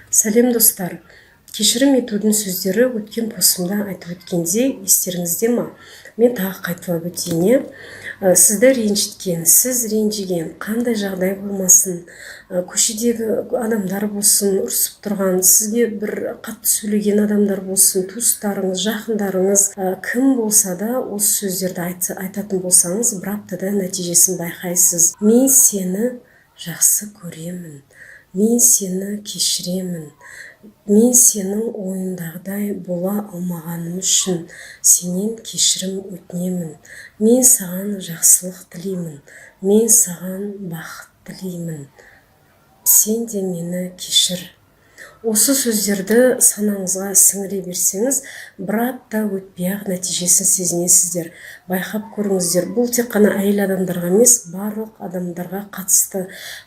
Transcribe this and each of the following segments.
Сәлем, достар! Кешірім етудің сөздері. Өткен постымда айтып өткендей, естеріңізде ма? Мен тағы қайталап өтейін, иә. Сізді ренжіткен, сіз ренжіген, қандай жағдай болмасын, көшедегі адамдар болсын, ұрысып тұрған, сізге бір қатты сөйлеген адамдар болсын, туыстарыңыз, жақындарыңыз, кім болса да, осы сөздерді айтатын болсаңыз, бір аптада нәтижесін байқайсыз. Мен сені жақсы көремін, мен сені кешіремін, мен сенің ойыңдағыдай бола алмағаным үшін сенен кешірім өтінемін, мен саған жақсылық тілеймін, мен саған бақыт тілеймін, сен де мені кешір. Осы сөздерді санаңызға сіңіре берсеңіз, бір апта өтпей-ақ нәтижесін сезінесіздер. Байқап көріңіздер, бұл тек қана әйел адамдарға емес, барлық адамдарға қатысты.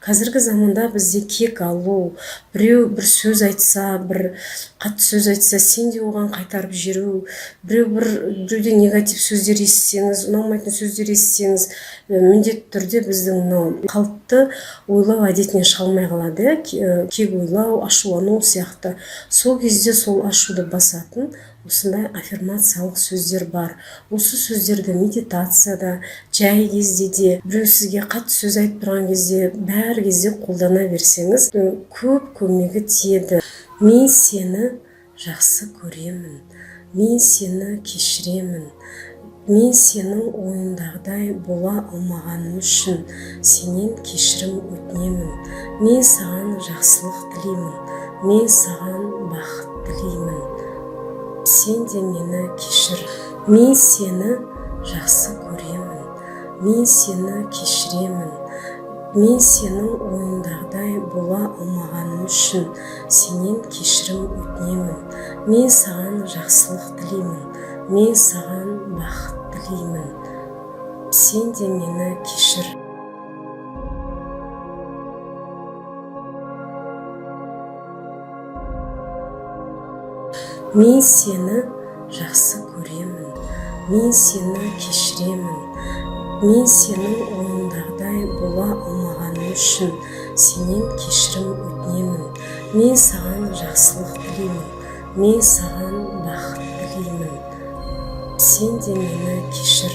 Қазіргі заманда бізде кек алу, біреу бір сөз айтса, бір қатты сөз айтса, сен де оған қайтарып жіберу, біреу бір біреуден негатив сөздер естісеңіз, ұнамайтын сөздер естісеңіз, міндетті түрде біздің мынау қалыпты ойлау әдетінен шыға алмай қалады, иә, кек ойлау, ашулану сияқты. Сол кезде сол ашуды басатын осындай аффирмациялық сөздер бар. Осы сөздерді медитацияда, жай кезде де, біреу сізге қатты сөз айтып тұрған кезде, бәр кезде қолдана берсеңіз, көп көмегі тиеді. Мен сені жақсы көремін, мен сені кешіремін, мен сенің ойыңдағыдай бола алмағаным үшін сенен кешірім өтінемін, мен саған жақсылық тілеймін, мен саған бақыт тілеймін, сен де мені кешір. Мен сені жақсы көремін, мен сені кешіремін, мен сенің ойыңдағыдай бола алмағаным үшін сенен кешірім өтінемін, мен саған жақсылық тілеймін, мен саған бақыт тілеймін, сен де мені кешір. Мен сені жақсы көремін, мен сені кешіремін, мен сенің ойыңдағыдай бола алмағаным үшін сенен кешірім өтінемін, мен саған жақсылық тілеймін, мен саған бақыт тілеймін, сен де мені кешір.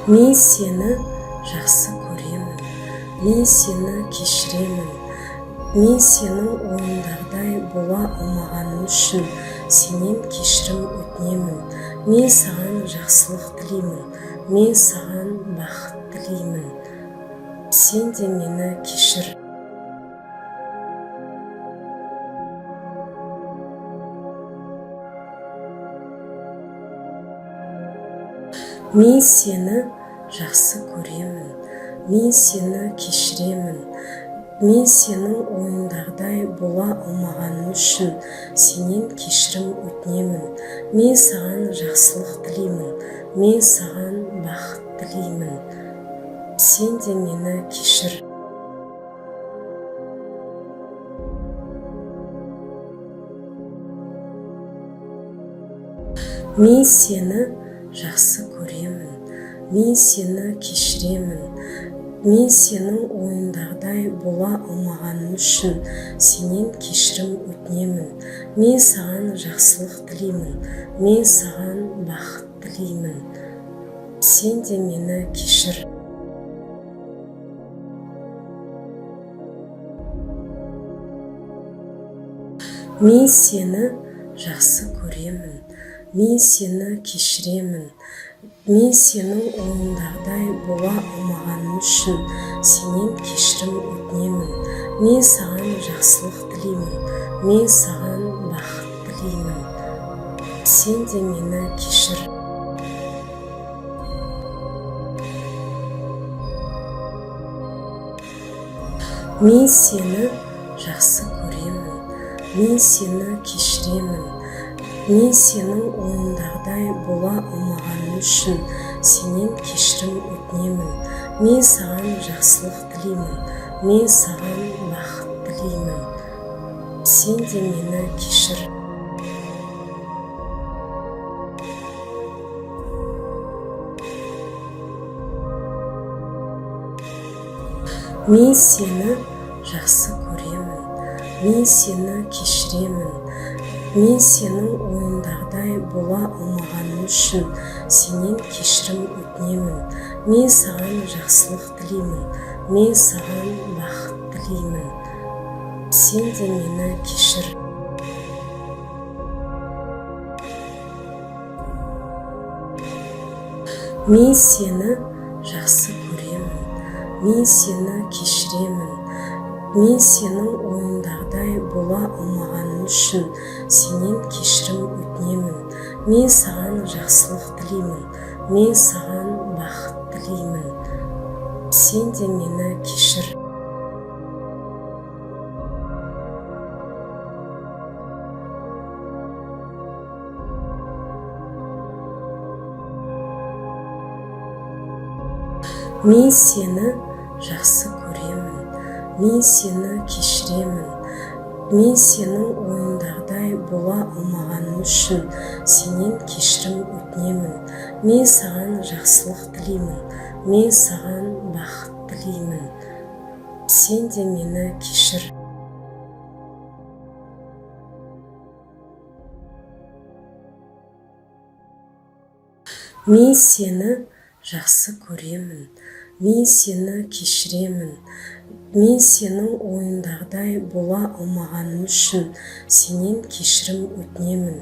Мен сені жақсы көремін, мен сені кешіремін, мен сенің ойыңдағыдай бола алмағаным үшін сенен кешірім өтінемін, мен саған жақсылық тілеймін, мен саған бақыт тілеймін, сен де мені кешір. Мен сені жақсы көремін, мен сені кешіремін, мен сенің ойыңдағыдай бола алмағаным үшін сенен кешірім өтінемін, мен саған жақсылық тілеймін, мен саған бақыт тілеймін, сен де мені кешір. Мен сені жақсы көремін, мен сені кешіремін, мен сенің ойыңдағыдай бола алмағаным үшін сенен кешірім өтінемін, мен саған жақсылық тілеймін, мен саған бақыт тілеймін, сен де мені кешір. Мен сені жақсы көремін, мен сені кешіремін, мен сенің ойыңдағыдай бола алмағаным үшін сенен кешірім өтінемін, мен саған жақсылық тілеймін, мен саған бақыт тілеймін, сен де мені кешір. Мен сені жақсы көремін, мен сені кешіремін, мен сенің ойыңдағыдай бола алмағаным үшін сенен кешірім өтінемін, мен саған жақсылық тілеймін, мен саған бақыт тілеймін, сен де мені кешір. Мен сені жақсы көремін. Мен сені кешіремін. Мен сенің ойыңдағыдай бола алмағаным үшін сенен кешірім өтінемін. Мен саған жақсылық тілеймін. Мен саған бақыт тілеймін. Сен де мені кешір. Мен сені жақсы көремін. Мен сені кешіремін. Мен сенің ойыңдағыдай бола алмағаным үшін сенен кешірім өтінемін. Мен саған жақсылық тілеймін. Мен саған бақыт тілеймін. Сен де мені кешір. Мен сені жақсы көремін. Мен сені кешіремін. Мен сенің ойыңдағыдай бола алмағаным үшін сенен кешірім өтінемін. Мен саған жақсылық тілеймін. Мен саған бақыт тілеймін. Сен де мені кешір. Мен сені жақсы көремін. Мен сені кешіремін. Мен сенің ойыңдағыдай бола алмағаным үшін сенен кешірім өтінемін.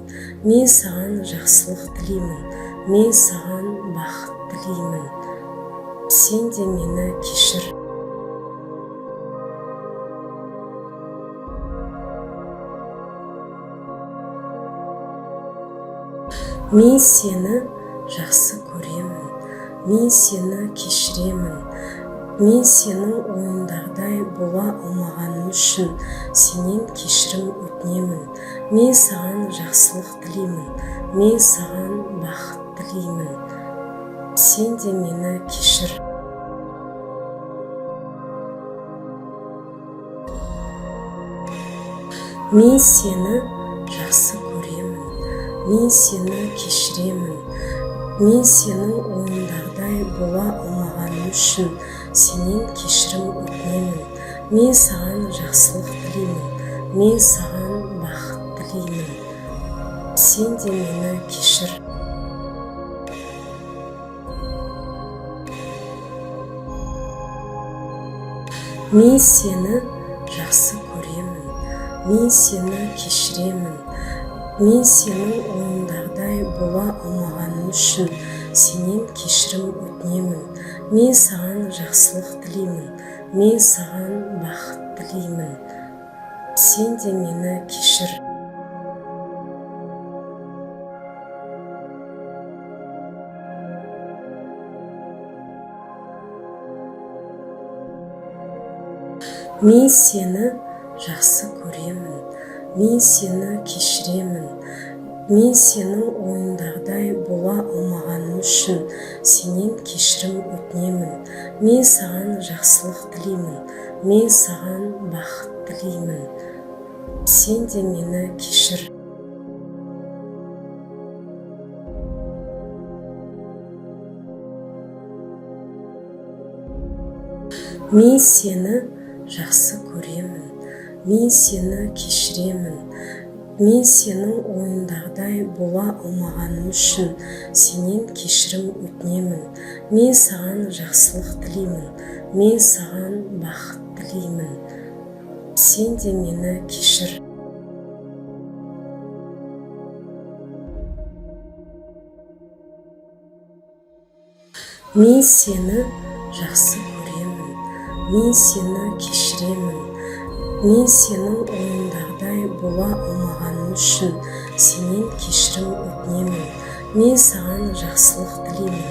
Мен саған жақсылық тілеймін. Мен саған бақыт тілеймін. Сен де мені кешір. Мен сені жақсы көремін. Мен сені кешіремін. Мен сенің ойыңдағыдай бола алмағаным үшін сенен кешірім өтінемін. Мен саған жақсылық тілеймін. Мен саған бақыт тілеймін. Сен де мені кешір. Мен сені жақсы көремін. Мен сені кешіремін. Мен сенің ойыңдағыдай бола алмағаным үшін сенен кешірім өтінемін. Мен саған жақсылық тілеймін. Мен саған бақыт тілеймін. Сен де мені кешір. Мен сені жақсы көремін. Мен сені кешіремін. Мен сенің ойыңдағыдай бола алмағаным үшін сенен кешірім өтінемін. Мен саған жақсылық тілеймін. Мен саған бақыт тілеймін. Сен де мені кешір. Мен сені жақсы көремін. Мен сені кешіремін. Мен сенің ойыңдағыдай бола алмағаным үшін сенен кешірім өтінемін. Мен саған жақсылық тілеймін. Мен саған бақыт тілеймін. Сен де мені кешір. Мен сені жақсы көремін. Мен сені кешіремін. Мен сенің ойыңдағыдай бола алмағаным үшін сенен кешірім өтінемін. Мен саған жақсылық тілеймін. Мен саған бақыт тілеймін. Сен де мені кешір. Мен сені жақсы көремін. Мен сені кешіремін. Мен сенің ойыңдағыдай бола алмағаным үшін сенен кешірім өтінемін. Мен саған жақсылық тілеймін.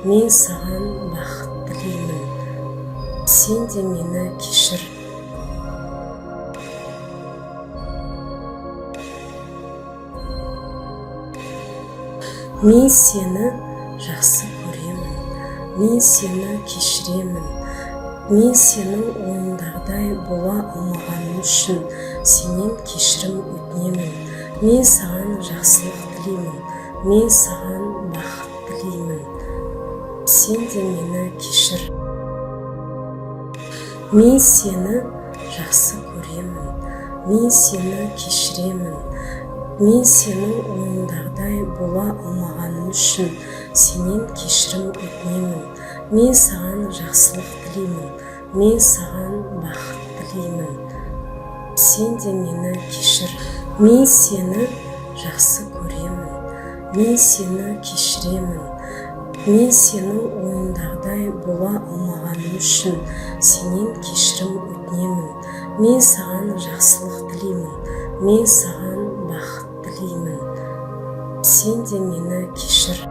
Мен саған бақыт тілеймін. Сен де мені кешір. Мен сені жақсы көремін. Мен сені кешіремін. Мен сенің ойыңдағыдай бола алмағаным үшін сенен кешірім өтінемін. Мен саған жақсылық тілеймін. Мен саған бақыт тілеймін. Сен де мені кешір. Мен сені жақсы көремін. Мен сені кешіремін. Мен сенің ойыңдағыдай бола алмағаным үшін сенен кешірім өтінемін. Мен саған жақсылық тілеймін. Мен саған бақыт тілеймін. Сен де мені кешір. Мен сені жақсы көремін. Мен сені кешіремін. Мен сенің ойыңдағыдай бола алмағаным үшін сенен кешірім өтінемін. Мен саған жақсылық тілеймін. Мен саған бақыт тілеймін. Сен де мені кешір.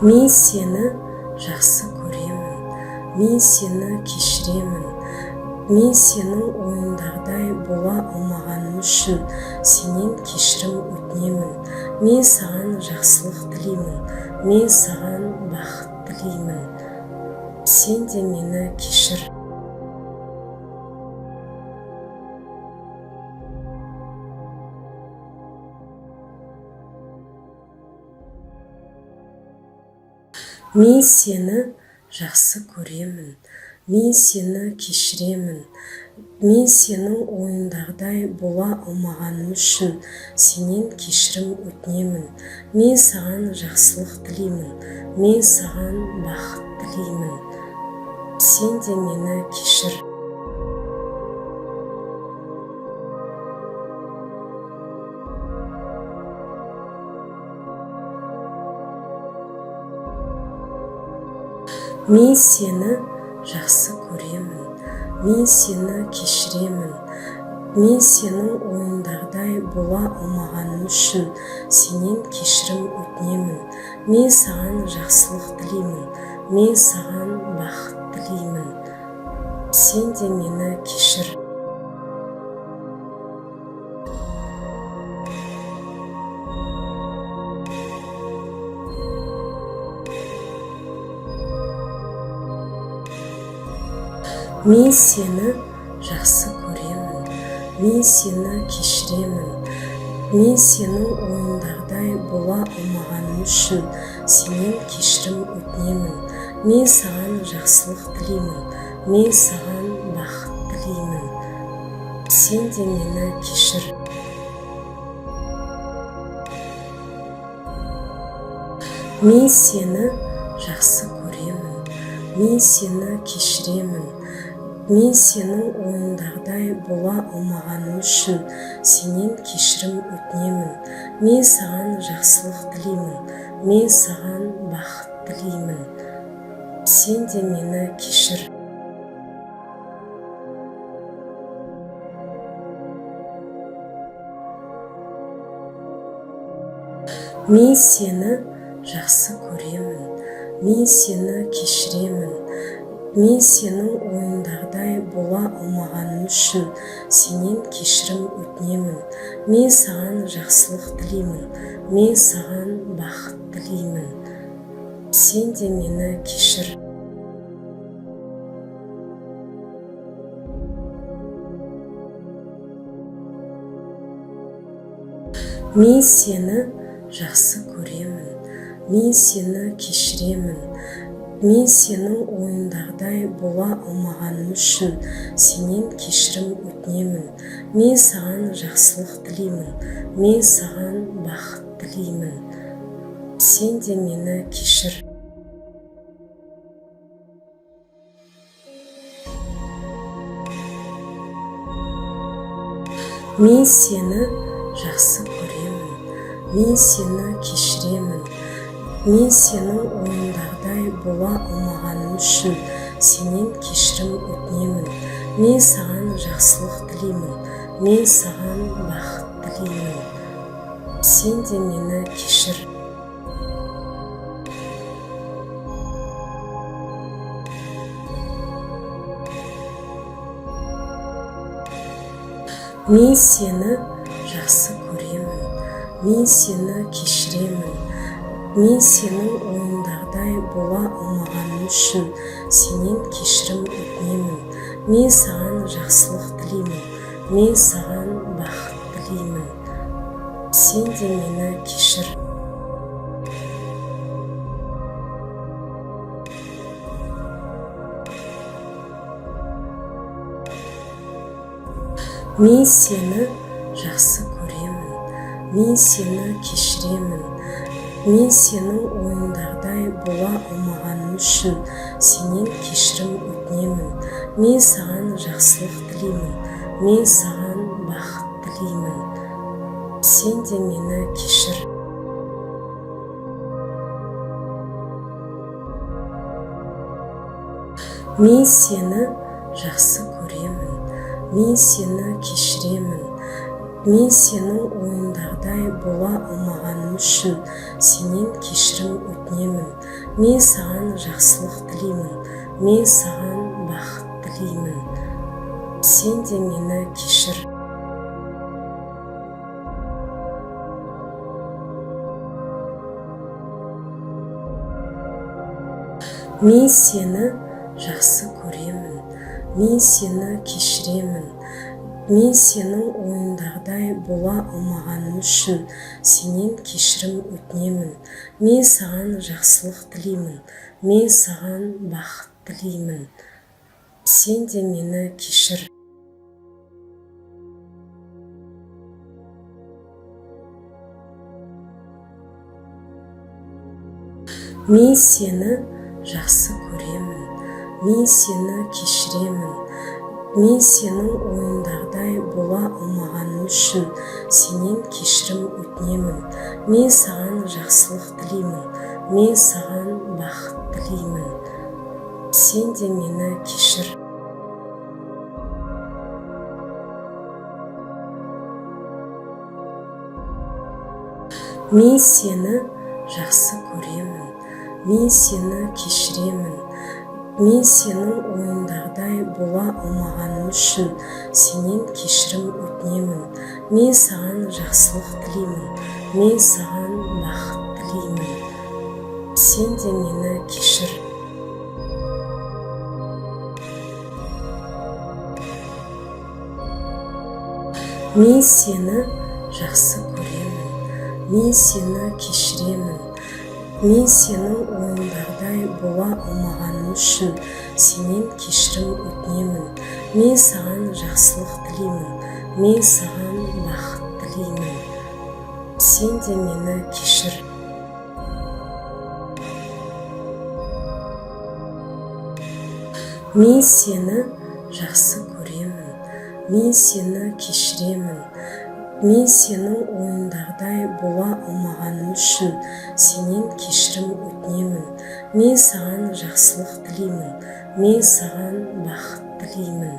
Мен сені жақсы көремін. Мен сені кешіремін. Мен сенің ойыңдағыдай бола алмағаным үшін сенен кешірім өтінемін. Мен саған жақсылық тілеймін. Мен саған бақыт тілеймін. Сен де мені кешір. Мен сені жақсы көремін. Мен сені кешіремін. Мен сенің ойыңдағыдай бола алмағаным үшін сенен кешірім өтінемін. Мен саған жақсылық тілеймін. Мен саған бақыт тілеймін. Сен де мені кешір. Мен сені жақсы көремін. Мен сені кешіремін. Мен сенің ойыңдағыдай бола алмағаным үшін сенен кешірім өтінемін. Мен саған жақсылық тілеймін. Мен саған бақыт тілеймін. Сен де мені кешір. Мен сені жақсы көремін. Мен сені кешіремін. Мен сенің ойыңдағыдай бола алмағаным үшін сенен кешірім өтінемін. Мен саған жақсылық тілеймін. Мен саған бақыт тілеймін. Сен де мені кешір. Мен сені жақсы көремін. Мен сені кешіремін. Мен сенің ойыңдағыдай бола алмағаным үшін сенен кешірім өтінемін. Мен саған жақсылық тілеймін. Мен саған бақыт тілеймін. Сен де мені кешір. Мен сені жақсы көремін. Мен сені кешіремін. Мен сенің ойыңдағыдай бола алмағаным үшін сенен кешірім өтінемін. Мен саған жақсылық тілеймін. Мен саған бақыт тілеймін. Сен де мені кешір. Мен сені жақсы көремін. Мен сені кешіремін. Мен сенің ойыңдағыдай бола алмағаным үшін сенен кешірім өтінемін. Мен саған жақсылық тілеймін. Мен саған бақыт тілеймін. Сен де мені кешір. Мен сені жақсы көремін. Мен сені кешіремін. Мен сенің ойыңдағыдай бола алмағаным үшін сенен кешірім өтінемін. Мен саған жақсылық тілеймін. Мен саған бақыт тілеймін. Сен де мені кешір. Мен сені жақсы көремін. Мен сені кешіремін. Мен сенің ойыңдағыдай бола алмағаным үшін сенен кешірім өтінемін. Мен саған жақсылық тілеймін. Мен саған бақыт тілеймін. Сен де мені кешір. Мен сені жақсы көремін. Мен сені кешіремін. Мен сенің ойыңдағыдай бола алмағаным үшін сенен кешірім өтінемін. Мен саған жақсылық тілеймін. Мен саған бақыт тілеймін. Сен де мені кешір. Мен сені жақсы көремін. Мен сені кешіремін. Мен сенің ойыңдағыдай бола алмағаным үшін сенен кешірім өтінемін. Мен саған жақсылық тілеймін. Мен саған бақыт тілеймін. Сен де мені кешір. Мен сені жақсы көремін. Мен сені кешіремін. Мен сенің ойыңдағыдай бола алмағаным үшін сенен кешірім өтінемін. Мен саған жақсылық тілеймін. Мен саған бақыт тілеймін. Сен де мені кешір. Мен сені жақсы көремін. Мен сені кешіремін. Мен сенің ойыңдағыдай бола алмағаным үшін сенен кешірім өтінемін. Мен саған жақсылық тілеймін. Мен саған бақыт тілеймін. Сен де мені кешір. Мен сені жақсы көремін. Мен сені кешіремін. Мен сенің ойыңдағыдай бола алмағаным үшін сенен кешірім өтінемін. Мен саған жақсылық тілеймін. Мен саған бақыт тілеймін. Сен де мені кешір. Мен сені жақсы көремін. Мен сені кешіремін. Мен сенің ойыңдағыдай бола алмағаным үшін сенен кешірім өтінемін. Мен саған жақсылық тілеймін. Мен саған бақыт тілеймін. Сен де мені кешір. Мен сені жақсы көремін. Мен сені кешіремін. Мен сенің ойыңдағыдай бола алмағаным үшін сенен кешірім өтінемін. Мен саған жақсылық тілеймін. Мен саған бақыт тілеймін.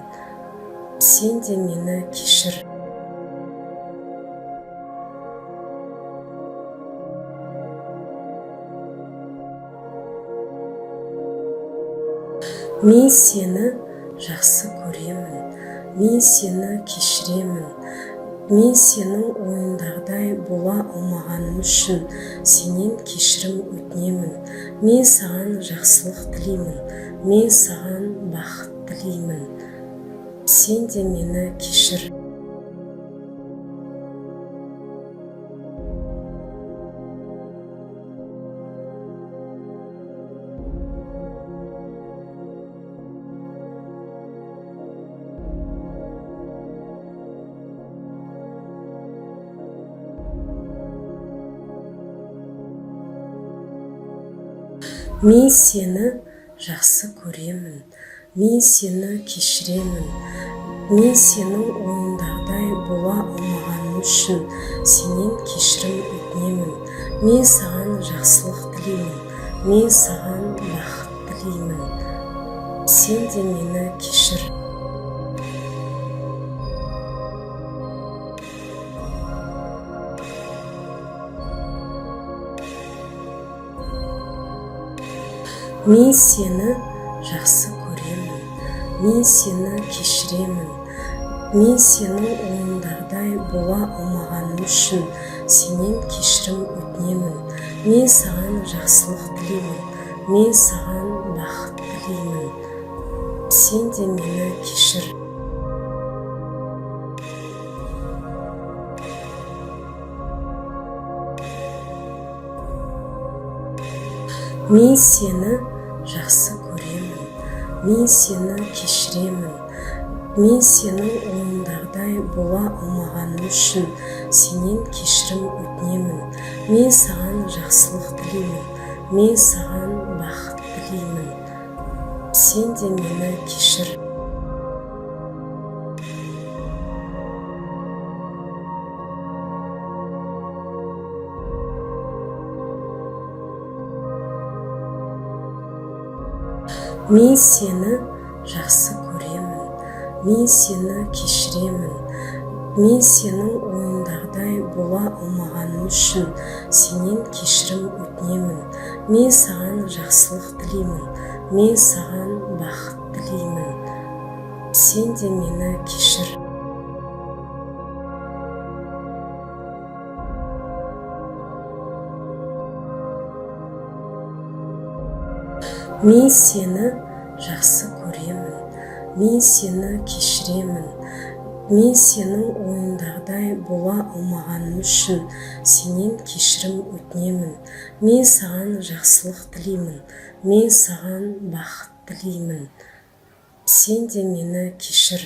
Сен де мені кешір. Мен сені жақсы көремін. Мен сені кешіремін. Мен сенің ойыңдағыдай бола алмағаным үшін сенен кешірім өтінемін. Мен саған жақсылық тілеймін. Мен саған бақыт тілеймін. Сен де мені кешір. Мен сені жақсы көремін. Мен сені кешіремін. Мен сенің ойыңдағыдай бола алмағаным үшін сенен кешірім өтінемін. Мен саған жақсылық тілеймін. Мен саған бақыт тілеймін. Сен де мені кешір. Мен сені жақсы көремін. Мен сені кешіремін. Мен сенің ойыңдағыдай бола алмағаным үшін сенен кешірім өтінемін. Мен саған жақсылық тілеймін. Мен саған бақыт тілеймін. Сен де мені кешір. Мен сені жақсы көремін. Мен сені кешіремін. Мен сенің ойыңдағыдай бола алмағаным үшін сенен кешірім өтінемін. Мен саған жақсылық тілеймін. Мен саған бақыт тілеймін. Сен де мені кешір. Мен сені жақсы көремін. Мен сені кешіремін. Мен сенің ойыңдағыдай бола алмағаным үшін сенен кешірім өтінемін. Мен саған жақсылық тілеймін. Мен саған бақыт тілеймін. Сен де мені кешір. Мен сені жақсы көремін. Мен сені кешіремін. Мен сенің ойыңдағыдай бола алмағаным үшін сенен кешірім өтінемін. Мен саған жақсылық тілеймін. Мен саған бақыт тілеймін. Сен де мені кешір.